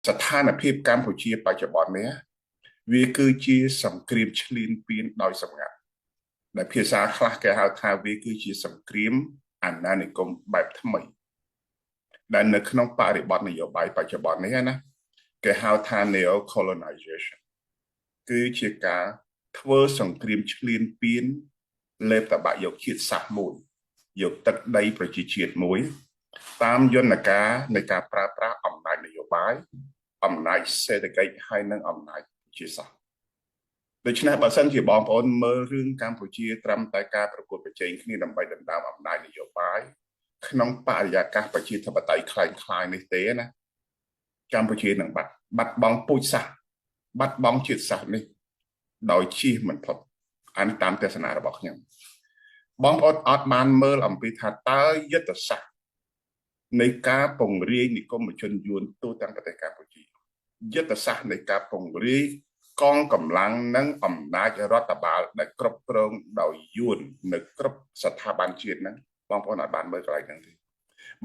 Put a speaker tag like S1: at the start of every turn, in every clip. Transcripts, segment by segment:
S1: ស្ថានភាពកម្ពុជាបច្ចុប្បន្ននេះវាគឺជាសង្គ្រាមឈ្លានពានដោយសម្ងាត់ដែលភាសាខ្លះគេហៅថាវាគឺជាសង្គ្រាមអាណានិគមបែបថ្មីដែលនៅក្នុងបរិបទនយោបាយបច្ចុប្បន្ននេះណាគេហៅថា neo colonization គឺជាការធ្វើសង្គ្រាមឈ្លានពានលេបតបាក់យកជាតិសាសន៍មួយយកទឹកដីប្រជាជាតិមួយតាមយន្តការនៃការប្រើប្រាស់អំណាចនយោបាយអំណាចសេដ្ឋកិច្ចហើយនិងអំណាចជាសាសន៍ដូច្នេះបើសិនជាបងប្អូនមើលរឿងកម្ពុជាត្រឹមតែការប្រកួតប្រជែងគ្នាដើម្បីដណ្ដើមអំណាចនយោបាយក្នុងបរិយាកាសប្រជាធិបតេយ្យคล้ายៗនេះទេណាកម្ពុជានឹងបាត់បង់ពូជសាសន៍បាត់បង់ជាតិសាសន៍នេះដោយជៀសមិនផុតអានតាមទស្សនៈរបស់ខ្ញុំបងប្អូនអត់បានមើលអំពីថាតើយុទ្ធសាស្ត្រនៃការពង្រាយនិគមជនយួនទូទាំងប្រទេសកម្ពុជាយុទ្ធសាស្ត្រនៃការពង្រាយកងកម្លាំងនិងអំណាចរដ្ឋបាលដែលគ្រប់គ្រងដោយយួននៅគ្រប់ស្ថាប័នជាតិហ្នឹងបងប្អូនអត់បានមើលកន្លែងហ្នឹងទេ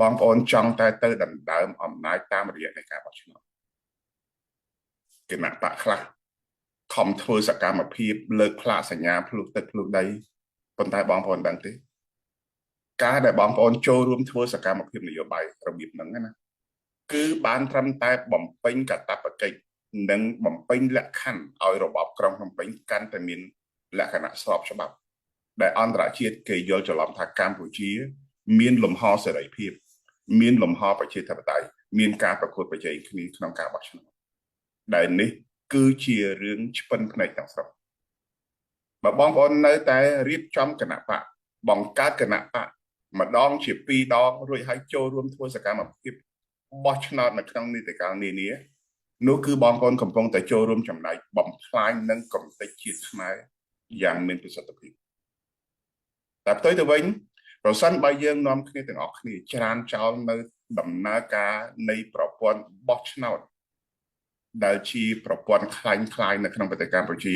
S1: បងប្អូនចង់តែទៅដណ្ដើមអំណាចតាមរយៈនៃការបោះឆ្នោតគណៈបកខ្លះខំធ្វើសកម្មភាពលើកផ្លាកសញ្ញាភ្លុកទឹកភ្លុកដីប៉ុន្តែបងប្អូនដឹងទេការដែលបងប្អូនចូលរួមធ្វើសកម្មភាពនយោបាយរបៀបហ្នឹងណាគឺបានត្រឹមតែបំពេញកាតព្វកិច្ចនិងបំពេញលក្ខខណ្ឌឲ្យរបបក្រុងភ្នំពេញកាន់តែមានលក្ខណៈស្របច្បាប់ដែលអន្តរជាតិគេយល់ច្រឡំថាកម្ពុជាមានលំហសេរីភាពមានលំហប្រជាធិបតេយ្យមានការប្រកួតប្រជែងគ្នាក្នុងការបោះឆ្នោតដែលនេះគឺជារឿងឆ្ពិនភ្នែកទាំងស្រុងបើបងប្អូននៅតែរៀបចំគណៈបកបង្កើតគណៈបកម្ដងជាពីរដងរួចហើយចូលរួមធ្វើសកម្មភាពបោះឆ្នោតនៅក្នុងនីតិកាលនានានោះគឺបងប្អូនកំពុងតែចូលរួមចំណែកបំផ្លាញនិងកំទេចជាតិខ្មែរយ៉ាងមានប្រសិទ្ធភាពតែផ្ទុយទៅវិញប្រសិនបើយើងនាំគ្នាទាំងអស់គ្នាច្រានចោលនៅដំណើរការនៃប្រព័ន្ធបោះឆ្នោតដែលជាប្រព័ន្ធคล้ายៗនៅក្នុងប្រទេសកម្ពុជា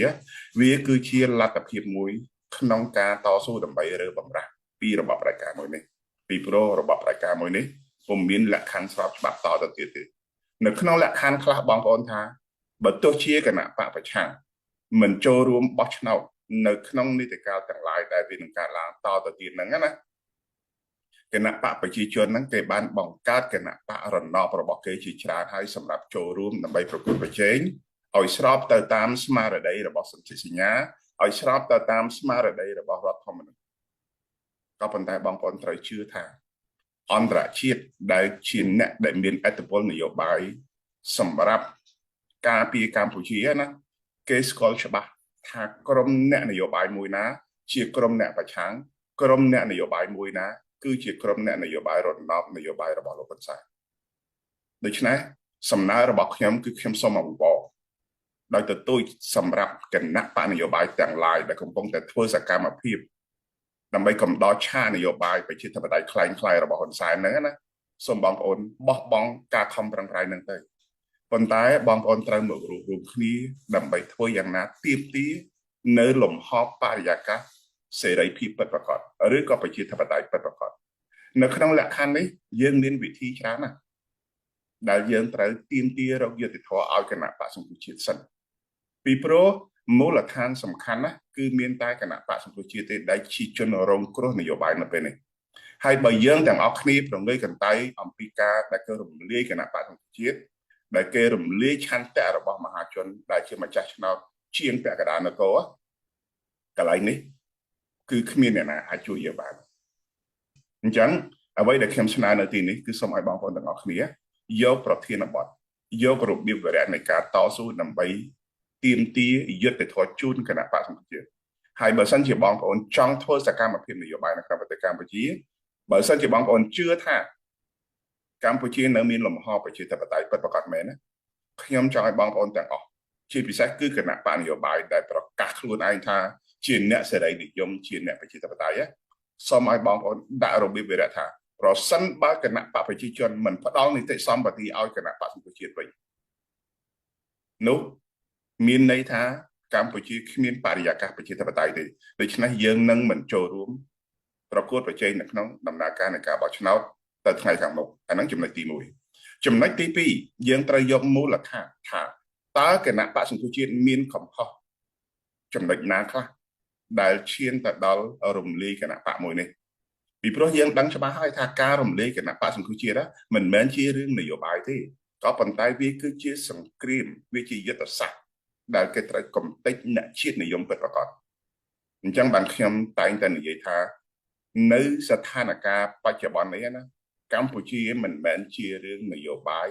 S1: វាគឺជាលទ្ធភាពមួយក្នុងការតស៊ូដើម្បីរើបំរាស់ពីរបបផ្ដាច់ការមួយនេះពីព្រោះរបបផ្ដាច់ការមួយនេះពុំមានលក្ខខណ្ឌស្របច្បាប់តទៅទៀតទេនៅក្នុងលក្ខខណ្ឌខ្លះបងប្អូនថាបើទោះជាគណៈបកប្រឆាំងមិនចូលរួមបោះឆ្នោតនៅក្នុងនីតិកាលទាំងឡាយដែលវានឹងកើតឡើងតទៅទៀតហ្នឹងណាគណៈបកប្រជាជនហ្នឹងគេបានបង្កើតគណៈបករណបរបស់គេជាច្រើនហើយសម្រាប់ចូលរួមដើម្បីប្រកួតប្រជែងឲ្យស្របទៅតាមស្មារតីរបស់សន្ធិសញ្ញាឲ្យស្របទៅតាមស្មារតីរបស់រដ្ឋធម្មនុញ្ញក៏ប៉ុន្តែបងប្អូនត្រូវជឿថាអន្តរជាតិដែលជាអ្នកដែលមានឥទ្ធិពលនយោបាយសម្រាប់ការពារកម្ពុជាណាគេស្គាល់ច្បាស់ថាក្រុមអ្នកនយោបាយមួយណាជាក្រុមអ្នកប្រឆាំងក្រុមអ្នកនយោបាយមួយណាគឺជាក្រុមអ្នកនយោបាយរណបនយោបាយរបស់លោកហ៊ុនសែនដូច្នេះសំណើរបស់ខ្ញុំគឺខ្ញុំសូមអង្វរដោយទទូចសម្រាប់គណៈបកនយោបាយទាំងឡាយដែលកំពុងតែធ្វើសកម្មភាពដើម្បីកំដរឆានយោបាយប្រជាធិបតេយ្យคล้ายៗរបស់ហ៊ុនសែនហ្នឹងណាសូមបងប្អូនបោះបង់ការខំប្រឹងប្រែងហ្នឹងទៅប៉ុន្តែបងប្អូនត្រូវមករួបរួមគ្នាដើម្បីធ្វើយ៉ាងណាទាមទារនៅលំហបរិយាកាសសេរីភាពពិតប្រាកដឬក៏ប្រជាធិបតេយ្យពិតប្រាកដនៅក្នុងលក្ខខណ្ឌនេះយើងមានវិធីច្រើនណាស់ដែលយើងត្រូវទាមទាររកយុត្តិធម៌ឲ្យគណៈបកសង្គ្រោះជាតិសិនពីព្រោះមូលដ្ឋានសំខាន់ណាស់គឺមានតែគណៈបកសង្គ្រោះជាតិទេដែលជាជនរងគ្រោះនយោបាយនៅពេលនេះហើយបើយើងទាំងអស់គ្នាប្រងើយកន្តើយអំពីការដែលគេរំលាយគណៈបកសង្គ្រោះជាតិដែលគេរំលាយឆន្ទៈរបស់មហាជនដែលជាម្ចាស់ឆ្នោតជាងពាក់កណ្ដាលនគរកន្លែងនេះគឺគ្មានអ្នកណាអាចជួយយើងបានអញ្ចឹងអ្វីដែលខ្ញុំស្នើនៅទីនេះគឺសូមឲ្យបងប្អូនទាំងអស់គ្នាយកប្រធានបទយករបៀបវរៈនៃការតស៊ូដើម្បីទាមទារយុត្តិធម៌ជូនគណៈបកសង្គ្រោះជាតិហើយបើសិនជាបងប្អូនចង់ធ្វើសកម្មភាពនយោបាយនៅក្នុងប្រទេសកម្ពុជាបើសិនជាបងប្អូនជឿថាកម្ពុជានៅមានលំហប្រជាធិបតេយ្យពិតប្រាកដមែនណាខ្ញុំចង់ឲ្យបងប្អូនទាំងអស់ជាពិសេសគឺគណៈបកនយោបាយដែលប្រកាសខ្លួនឯងថាជាអ្នកសេរីនិយមជាអ្នកប្រជាធិបតេយ្យសូមឲ្យបងប្អូនដាក់របៀបវិរៈថាប្រសិនបើគណៈបកប្រជាជនមិនផ្ដល់នីតិសម្បទាឲ្យគណៈបកសង្គ្រោះជាតិវិញនោះមានន័យថាកម្ពុជាគ្មានបរិយាកាសប្រជាធិបតេយ្យទេដូច្នេះយើងនឹងមិនចូលរួមប្រកួតប្រជែងនៅក្នុងដំណើរការនៃការបោះឆ្នោតទៅថ្ងៃខាងមុខអាហ្នឹងចំណុចទី1 ចំណុចទី2យើងត្រូវយកមូលដ្ឋានថាតើគណៈបកសង្គ្រោះជាតិមានកំហុសចំណុចណាខ្លះដែលឈានទៅដល់រំលាយគណៈបកមួយនេះពីព្រោះយើងដឹងច្បាស់ហើយថាការរំលាយគណៈបកសង្គ្រោះជាតិមិនមែនជារឿងនយោបាយទេក៏ប៉ុន្តែវាគឺជាសង្គ្រាមវាជាយុទ្ធសាស្ត្រដែលគេត្រូវកំទេចអ្នកជាតិនិយមពិតប្រាកដអញ្ចឹងបានខ្ញុំតែងតែនិយាយថានៅស្ថានភាពបច្ចុប្បន្ននេះណាកម្ពុជាមិនមែនជារឿងនយោបាយ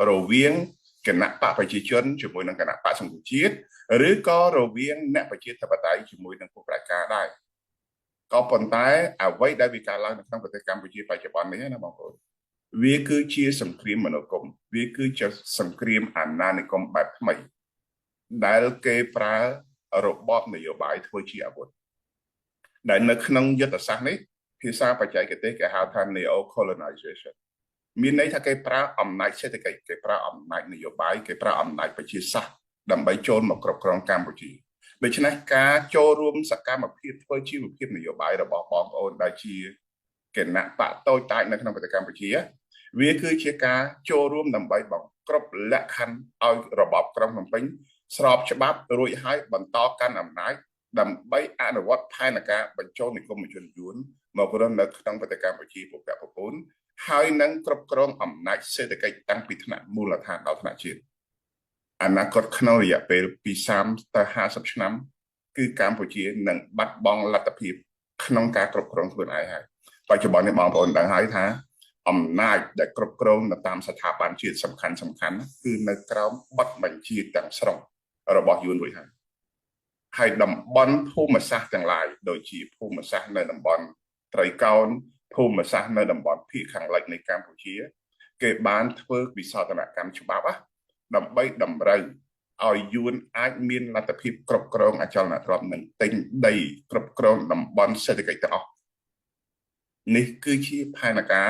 S1: រវាងគណៈបកប្រជាជនជាមួយនឹងគណៈបកសង្គ្រោះជាតិឬក៏រវាងអ្នកប្រជាធិបតេយ្យជាមួយនឹងពួកប្រជាការដែរក៏ប៉ុន្តែអ្វីដែលវាកើតឡើងនៅក្នុងប្រទេសកម្ពុជាបច្ចុប្បន្ននេះណាបងប្អូនវាគឺជាសង្គ្រាមមនោគមវាគឺជាសង្គ្រាមអាណានិគមបែបថ្មីដែលគេប្រើរបបនយោបាយធ្វើជាអាវុធដែលនៅក្នុងយុទ្ធសាស្ត្រនេះភាសាបច្ចេកទេសគេហៅថា neo colonization មានន័យថាគេប្រើអំណាចសេដ្ឋកិច្ចគេប្រើអំណាចនយោបាយគេប្រើអំណាចប្រជាសាស្ត្រដើម្បីចូលមកគ្រប់គ្រងកម្ពុជាដូច្នេះការចូលរួមសកម្មភាពធ្វើជីវភាពនយោបាយរបស់បងប្អូនដែលជាគណៈបកតូចតាចនៅក្នុងប្រទេសកម្ពុជាវាគឺជាការចូលរួមដើម្បីបង្ក្រប់លក្ខខណ្ឌឲ្យរបបក្រុងភ្នំពេញស្របច្បាប់រួចហើយបន្តកាន់អំណាចដើម្បីអនុវត្តផែនការបញ្ចូលនិគមជនយួនមករស់នៅក្នុងប្រទេសកម្ពុជាពពកពពូនហើយនឹងគ្រប់គ្រងអំណាចសេដ្ឋកិច្ចតាំងពីថ្នាក់មូលដ្ឋានដល់ថ្នាក់ជាតិអនាគតក្នុងរយៈពេលពី30ទៅ50ឆ្នាំគឺកម្ពុជានឹងបាត់បង់លទ្ធភាពក្នុងការគ្រប់គ្រងខ្លួនឯងហើយបច្ចុប្បន្ននេះបងប្អូនដឹងហើយថាអំណាចដែលគ្រប់គ្រងនៅតាមស្ថាប័នជាតិសំខាន់សំខាន់គឺនៅក្រោមបទបញ្ជាទាំងស្រុងរបស់យួនរួចហើយហើយតំបន់ភូមិសាស្ត្រទាំងឡាយដូចជាភូមិសាស្ត្រនៅតំបន់ត្រីកោណភូមិសាស្ត្រនៅតំបន់ភាគខាងលិចនៃកម្ពុជាគេបានធ្វើវិសោធនកម្មច្បាប់ដើម្បីតម្រូវឲ្យយួនអាចមានលទ្ធភាពគ្រប់គ្រងអចលនទ្រព្យនិងទិញដីគ្រប់គ្រងតំបន់សេដ្ឋកិច្ចទាំងអស់នេះគឺជាផែនការ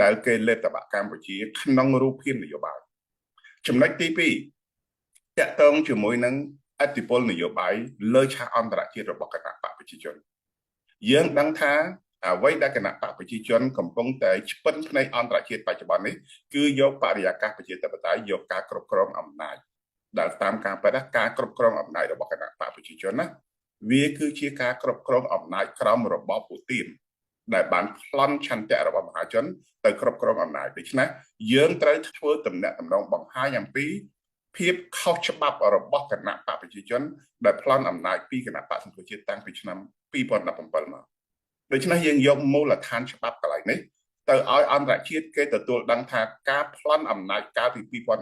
S1: ដែលគេលេបតបាក់កម្ពុជាក្នុងរូបភាពនយោបាយចំណុចទី2តកតងជាមួយនឹងឥទ្ធិពលនយោបាយលើឆាកអន្តរជាតិរបស់គណៈបកប្រជាជនយើងដឹងថាអ្វីដែលគណៈបកប្រជាជនកំពុងតែឆ្ពិនភ្នែកអន្តរជាតិបច្ចុប្បន្ននេះគឺយកបរិយាកាសប្រជាធិបតេយ្យយកការគ្រប់គ្រងអំណាចដែលតាមការពិតការគ្រប់គ្រងអំណាចរបស់គណៈបកប្រជាជនណាវាគឺជាការគ្រប់គ្រងអំណាចក្រោមរបបពូទីនដែលបានប្លន់ឆន្ទៈរបស់មហាជនទៅគ្រប់គ្រងអំណាចដូច្នេះយើងត្រូវធ្វើទំនាក់ទំនងបង្ហាញអំពីភាពខុសច្បាប់របស់គណៈបកប្រជាជនដែលប្លន់អំណាចពីគណៈបកសង្គ្រោះជាតិតាំងពីឆ្នាំ2017មកដូច្នេះយើងយកមូលដ្ឋានច្បាប់កន្លែងនេះទៅឲ្យអន្តរជាតិគេទទួលដឹងថាការប្លន់អំណាចកាលពី2017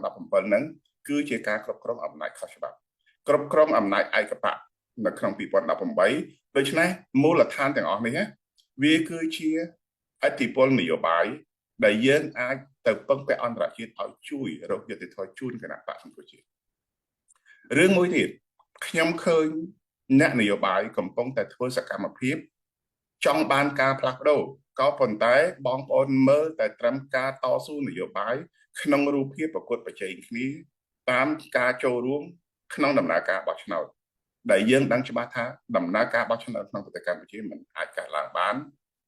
S1: ហ្នឹងគឺជាការគ្រប់គ្រងអំណាចខុសច្បាប់គ្រប់គ្រងអំណាចឯកបកនៅក្នុង2018ដូច្នេះមូលដ្ឋានទាំងអស់នេះវាគឺជាឥទ្ធិពលនយោបាយដែលយើងអាចទៅពឹងពាក់អន្តរជាតិឲ្យជួយរកយុត្តិធម៌ជូនគណៈបកសង្គ្រោះជាតិរឿងមួយទៀតខ្ញុំឃើញអ្នកនយោបាយកំពុងតែធ្វើសកម្មភាពចង់បានការផ្លាស់ប្ដូរក៏ប៉ុន្តែបងប្អូនមើលតែត្រឹមការតស៊ូនយោបាយក្នុងរូបភាពប្រកួតប្រជែងគ្នាតាមការចូលរួមក្នុងដំណើរការបោះឆ្នោតដែលយើងដឹងច្បាស់ថាដំណើរការបោះឆ្នោតក្នុងប្រទេសកម្ពុជាមិនអាចកើតឡើងបាន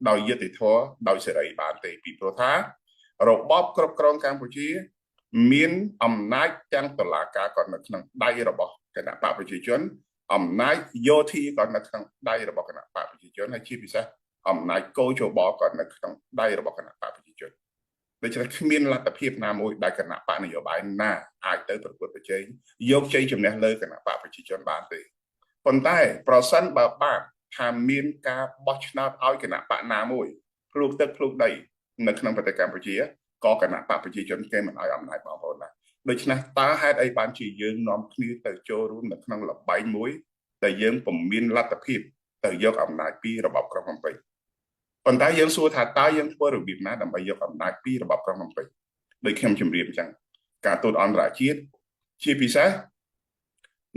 S1: ដោយយុត្តិធម៌ដោយសេរីបានទេពីព្រោះថារបបគ្រប់គ្រងកម្ពុជាមានអំណាចទាំងតុលាការក៏នៅក្នុងដៃរបស់គណៈបកប្រជាជនអំណាចយោធាក៏នៅក្នុងដៃរបស់គណៈបកប្រជាជនហើយជាពិសេសអំណាចកោជបក៏នៅក្នុងដៃរបស់គណៈបកប្រជាជនដូច្នេះគ្មានលទ្ធភាពណាមួយដែលគណៈបកនយោបាយណាអាចទៅប្រកួតប្រជែងយកជ័យជំនះលើគណៈបកប្រជាជនបានទេប៉ុន្តែប្រសិនបើបានថាមានការបោះឆ្នោតឲ្យគណៈបកណាមួយភ្លូកទឹកភ្លូកដីនៅក្នុងប្រទេសកម្ពុជាក៏គណៈបកប្រជាជនគេមិនឲ្យអំណាចបងប្អូនដែរដូច្នេះតើហេតុអីបានជាយើងនាំគ្នាទៅចូលរួមនៅក្នុងល្បែងមួយដែលយើងពុំមានលទ្ធភាពទៅយកអំណាចពីរបបក្រុងភ្នំពេញប៉ុន្តែយើងសួរថាតើយើងធ្វើរបៀបណាដើម្បីយកអំណាចពីរបបក្រុងភ្នំពេញដូចខ្ញុំជម្រាបអញ្ចឹងការទូតអន្តរជាតិជាពិសេស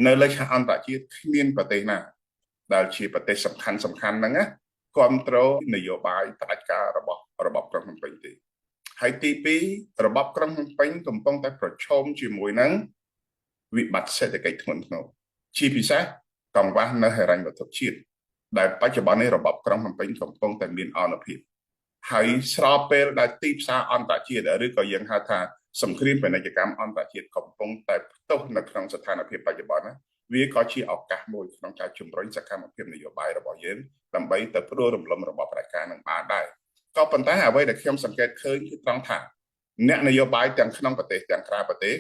S1: នៅលើឆាកអន្តរជាតិគ្មានប្រទេសណាដែលជាប្រទេសសំខាន់សំខាន់ហ្នឹងណាគ្រប់គ្រងនយោបាយផ្ដាច់ការរបស់របបក្រុងភ្នំពេញទេហើយទី2របបក្រុងភ្នំពេញកំពុងតែប្រឈមជាមួយនឹងវិបត្តិសេដ្ឋកិច្ចធ្ងន់ធ្ងរជាពិសេសកង្វះនៅហិរញ្ញវត្ថុជាតិដែលបច្ចុប្បន្ននេះរបបក្រុងភ្នំពេញកំពុងតែមានអនុភាពហើយស្របពេលដែលទីផ្សារអន្តរជាតិឬក៏យើងហៅថា សង្គ្រាមពាណិជ្ជកម្មអន្តរជាតិកំពុងតែផ្ទុះនៅក្នុងស្ថានភាពបច្ចុប្បន្នណាវាក៏ជាឱកាសមួយក្នុងការជំរុញសកម្មភាពនយោបាយរបស់យើងដើម្បីទៅផ្ដួលរំលំរបបផ្ដាច់ការនឹងបានដែរក៏ប៉ុន្តែអ្វីដែលខ្ញុំសង្កេតឃើញគឺត្រង់ថាអ្នកនយោបាយទាំងក្នុងប្រទេសទាំងក្រៅប្រទេស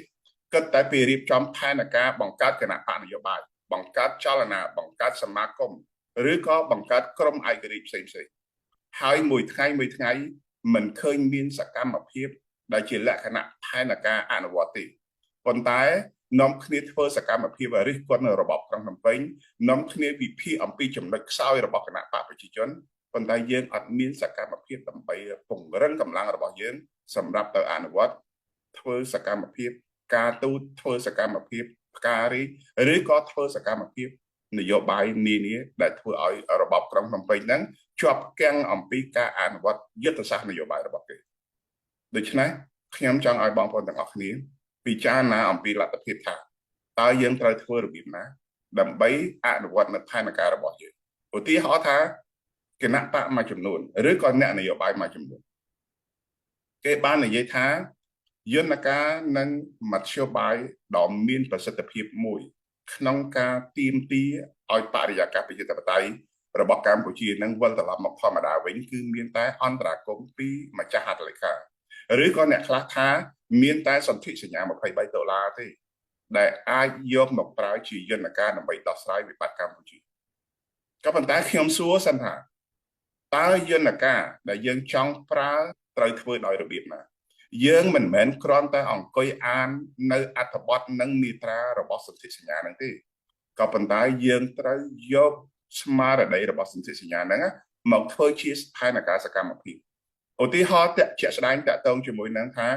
S1: គិតតែពីរៀបចំផែនការបង្កើតគណៈបកនយោបាយបង្កើតចលនាបង្កើតសមាគមឬក៏បង្កើតក្រុមឯករាជ្យផ្សេងផ្សេងហើយមួយថ្ងៃមួយថ្ងៃមិនឃើញមានសកម្មភាពដែលជាលក្ខណៈផែនការអនុវត្តទេប៉ុន្តែនាំគ្នាធ្វើសកម្មភាពរិះគន់របបក្រុងភ្នំពេញនាំគ្នាវិភាគអំពីចំណុចខ្សោយរបស់គណៈបកប្រជាជនប៉ុន្តែយើងអត់មានសកម្មភាពដើម្បីពង្រឹងកម្លាំងរបស់យើងសម្រាប់ទៅអនុវត្តធ្វើសកម្មភាពការទូតធ្វើសកម្មភាពផ្ការីឬក៏ធ្វើសកម្មភាពនយោបាយនានាដែលធ្វើឲ្យរបបក្រុងភ្នំពេញហ្នឹងជាប់គាំងអំពីការអនុវត្តយុទ្ធសាស្ត្រនយោបាយរបស់គេដូច្នេះខ្ញុំចង់ឲ្យបងប្អូនទាំងអស់គ្នាពិចារណាអំពីលទ្ធភាពថាតើយើងត្រូវធ្វើរបៀបណាដើម្បីអនុវត្តនៅផែនការរបស់យើងឧទាហរណ៍ថាគណៈបកមួយចំនួនឬក៏អ្នកនយោបាយមួយចំនួនគេបាននិយាយថាយន្តការនិងមធ្យោបាយដ៏មានប្រសិទ្ធភាពមួយក្នុងការទាមទារឲ្យបរិយាកាសប្រជាធិបតេយ្យរបស់កម្ពុជានឹងវិលត្រឡប់មកធម្មតាវិញគឺមានតែអន្តរាគមន៍ពីម្ចាស់ហត្ថលេខាឬក៏អ្នកខ្លះថាមានតែសន្ធិសញ្ញា23ដុល្លារទេដែលអាចយកមកប្រើជាយន្តការដើម្បីដោះស្រាយវិបត្តិកម្ពុជាក៏ប៉ុន្តែខ្ញុំសួរសិនថាតើយន្តការដែលយើងចង់ប្រើត្រូវធ្វើដោយរបៀបណាយើងមិនមែនគ្រាន់តែអង្គុយអាននៅអត្ថបទនិងមាត្រារបស់សន្ធិសញ្ញាហ្នឹងទេក៏ប៉ុន្តែយើងត្រូវយកស្មារតីរបស់សន្ធិសញ្ញាហ្នឹងមកធ្វើជាផែនការសកម្មភាពឧទាហរណ៍តជាក់ស្ដែងតាក់ទងជាមួយនឹងថា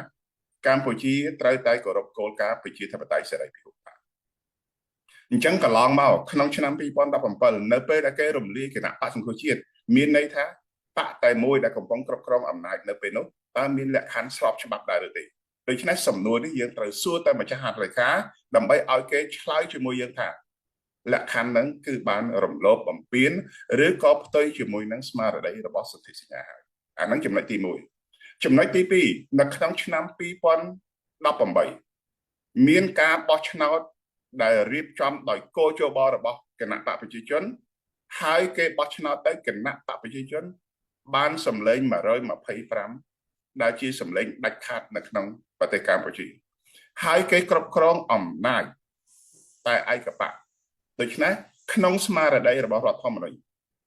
S1: កម្ពុជាត្រូវតែគោរពគោលការណ៍ប្រជាធិបតេយ្យសេរីពហុបក្សអញ្ចឹងកន្លងមកក្នុងឆ្នាំ2017នៅពេលដែលគេរំលាយគណៈបក្សសង្គ្រោះជាតិមានន័យថាបកតែមួយដែលកំពុងគ្រប់គ្រងអំណាចនៅពេលនោះតើមានលក្ខខណ្ឌស្របច្បាប់ដែរឬទេដូច្នេះសំណួរនេះយើងត្រូវសួរតែម្ចាស់ហត្ថលេខាដើម្បីឲ្យគេឆ្លើយជាមួយយើងថាលក្ខខណ្ឌហ្នឹងគឺបានរំលោភបំពានឬក៏ផ្ទុយជាមួយនឹងស្មារតីរបស់សន្ធិសញ្ញាហើយអាហ្នឹងចំណុចទី1ចំណុចទី2នៅក្នុងឆ្នាំ2018មានការបោះឆ្នោតដែលរៀបចំដោយគោជបរបស់គណៈបកប្រជាជនហើយគេបោះឆ្នោតទៅគណៈបកប្រជាជនបានសម្លេង125ដែលជាសម្លេងដាច់ខាតនៅក្នុងប្រទេសកម្ពុជាហើយគេគ្រប់គ្រងអំណាចតែឯកបកដូច្នេះក្នុងស្មារតីរបស់រដ្ឋធម្មនុញ្ញ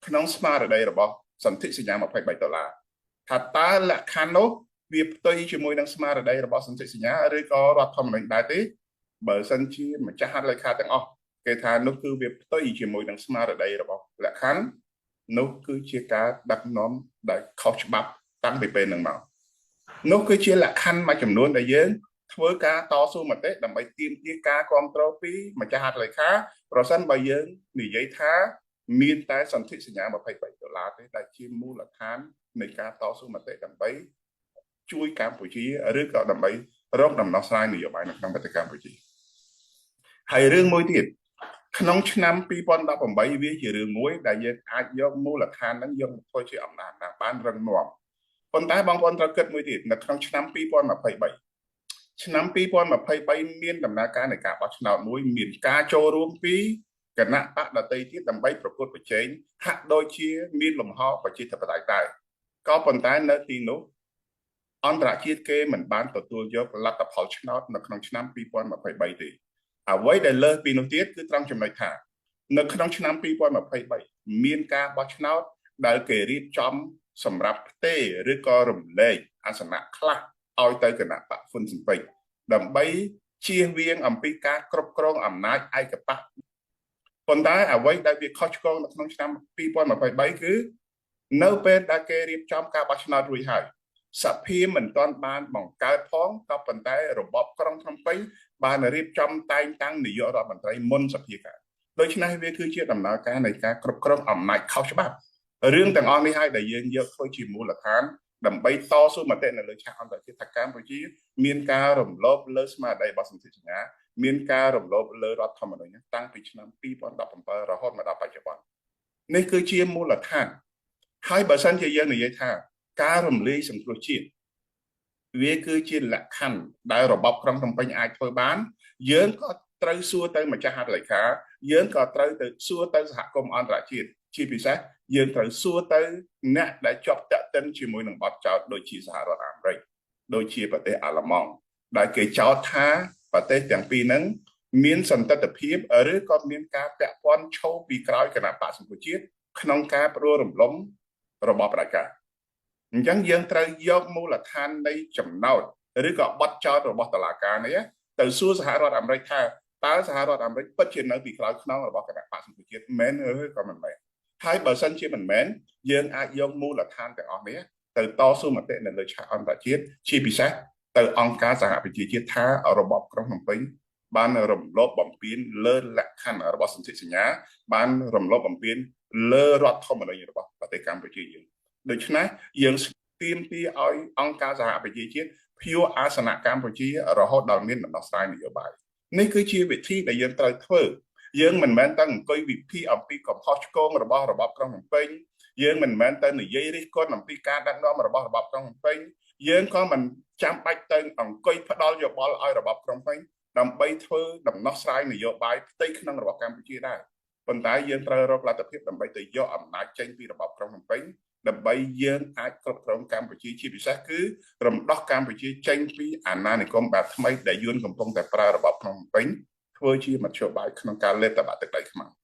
S1: ក្នុងស្មារតីរបស់សន្ធិសញ្ញា23ដុល្លារថាតើលក្ខខណ្ឌនោះវាផ្ទុយជាមួយនឹងស្មារតីរបស់សន្ធិសញ្ញាឬក៏រដ្ឋធម្មនុញ្ញដែរទេបើសិនជាម្ចាស់ហត្ថលេខាទាំងអស់គេថានោះគឺវាផ្ទុយជាមួយនឹងស្មារតីរបស់លក្ខខណ្ឌនោះគឺជាការដឹកនាំដែលខុសច្បាប់តាំងពីពេលហ្នឹងមកនោះគឺជាលក្ខខណ្ឌមួយចំនួនដែលយើងធ្វើការតស៊ូមតិដើម្បីទាមទារការគ្រប់គ្រងពីម្ចាស់ហត្ថលេខាប្រសិនបើយើងនិយាយថាមានតែសន្ធិសញ្ញា23ដុល្លារទេដែលជាមូលដ្ឋាននៃការតស៊ូមតិដើម្បីជួយកម្ពុជាឬក៏ដើម្បីរកដំណោះស្រាយនយោបាយនៅក្នុងប្រទេសកម្ពុជាហើយរឿងមួយទៀតក្នុងឆ្នាំ2018វាជារឿងមួយដែលយើងអាចយកមូលដ្ឋានហ្នឹងយកមកធ្វើជាអំណាចណាបានរឹងមាំប៉ុន្តែបងប្អូនត្រូវគិតមួយទៀតនៅក្នុងឆ្នាំ2023ឆ្នាំ2023មានដំណើរការនៃការបោះឆ្នោតមួយមានការចូលរួមពីគណៈបកដទៃទៀតដើម្បីប្រកួតប្រជែងហាក់ដូចជាមានលំហប្រជាធិបតេយ្យដែរក៏ប៉ុន្តែនៅទីនោះអន្តរជាតិគេមិនបានទទួលយកលទ្ធផលឆ្នោតនៅក្នុងឆ្នាំ2023ទេអ្វីដែលលើសពីនោះទៀតគឺត្រង់ចំណុចថានៅក្នុងឆ្នាំ2023មានការបោះឆ្នោតដែលគេរៀបចំសម្រាប់ផ្ទេរឬក៏រំលែកអាសនៈខ្លះឲ្យទៅគណៈបកហ្វុនស៊ិនពេជ្រដើម្បីជៀសវាងអំពីការគ្រប់គ្រងអំណាចឯកបកប៉ុន្តែអ្វីដែលវាខុសឆ្គងនៅក្នុងឆ្នាំ2023គឺនៅពេលដែលគេរៀបចំការបោះឆ្នោតរួចហើយសភាមិនទាន់បានបង្កើតផងក៏ប៉ុន្តែរបបក្រុងភ្នំពេញបានរៀបចំតែងតាំងនាយករដ្ឋមន្ត្រីមុនសភាកើតដូច្នេះវាគឺជាដំណើរការនៃការគ្រប់គ្រងអំណាចខុសច្បាប់រឿងទាំងអស់នេះហើយដែលយើងយកធ្វើជាមូលដ្ឋានដើម្បីតស៊ូមតិនៅលើឆាកអន្តរជាតិថាកម្ពុជាមានការរំលោភលើស្មារតីរបស់សន្ធិសញ្ញាមានការរំលោភលើរដ្ឋធម្មនុញ្ញតាំងពីឆ្នាំ2017រហូតមកដល់បច្ចុប្បន្ននេះគឺជាមូលដ្ឋានហើយបើសិនជាយើងនិយាយថាការរំលាយសង្គ្រោះជាតិ វាគឺជាលក្ខខណ្ឌដែលរបបក្រុងភ្នំពេញអាចធ្វើបានយើងក៏ត្រូវសួរទៅម្ចាស់ហត្ថលេខាយើងក៏ត្រូវទៅសួរទៅសហគមន៍អន្តរជាតិជាពិសេសយើងត្រូវសួរទៅអ្នកដែលជាប់តាក់ទិនជាមួយនឹងបទចោទដូចជាសហរដ្ឋអាមេរិកដូចជាប្រទេសអាល្លឺម៉ង់ដែលគេចោទថាប្រទេសទាំងពីរហ្នឹងមានសន្តិភាពឬក៏មានការពាក់ព័ន្ធឈរពីក្រោយគណបក្សសង្គ្រោះជាតិក្នុងការផ្ដួលរំលំរបបផ្ដាច់ការអញ្ចឹងយើងត្រូវយកមូលដ្ឋាននៃចំណោទឬក៏បទចោទរបស់តុលាការនេះទៅសួរសហរដ្ឋអាមេរិកថាតើសហរដ្ឋអាមេរិកពិតជានៅពីក្រោយខ្នងរបស់គណបក្សសង្គ្រោះជាតិមែនឬក៏មិនមែនហើយបើសិនជាមិនមែនយើងអាចយកមូលដ្ឋានទាំងអស់នេះទៅតស៊ូមតិនៅលើឆាកអន្តរជាតិជាពិសេសទៅអង្គការសហប្រជាជាតិថារបបក្រុងភ្នំពេញបានរំលោភបំពានលើលក្ខខណ្ឌរបស់សន្ធិសញ្ញាបានរំលោភបំពានលើរដ្ឋធម្មនុញ្ញរបស់ប្រទេសកម្ពុជាយើងដូច្នេះយើងទាមទារឲ្យអង្គការសហប្រជាជាតិព្យួរអាសនៈកម្ពុជារហូតដល់មានដំណោះស្រាយនយោបាយនេះគឺជាវិធីដែលយើងត្រូវធ្វើយើងមិនមែនតែអង្គុយវិភាគអំពីកំហុសឆ្គងរបស់របបក្រុងភ្នំពេញយើងមិនមែនទៅនិយាយរិះគន់អំពីការដឹកនាំរបស់របបក្រុងភ្នំពេញយើងក៏មិនចាំបាច់ទៅអង្គុយផ្ដល់យោបល់ឲ្យរបបក្រុងភ្នំពេញដើម្បីធ្វើដំណោះស្រាយនយោបាយផ្ទៃក្នុងរបស់កម្ពុជាដែរប៉ុន្តែយើងត្រូវរកលទ្ធភាពដើម្បីទៅយកអំណាចចេញពីរបបក្រុងភ្នំពេញដើម្បីយើងអាចគ្រប់គ្រងកម្ពុជាជាពិសេសគឺរំដោះកម្ពុជាចេញពីអាណានិគមបែបថ្មីដែលយួនកំពុងតែប្រើរបបក្រុងភ្នំពេញធ្វើជាមធ្យោបាយក្នុងការលេបតបាក់ទឹកដីខ្មែរ។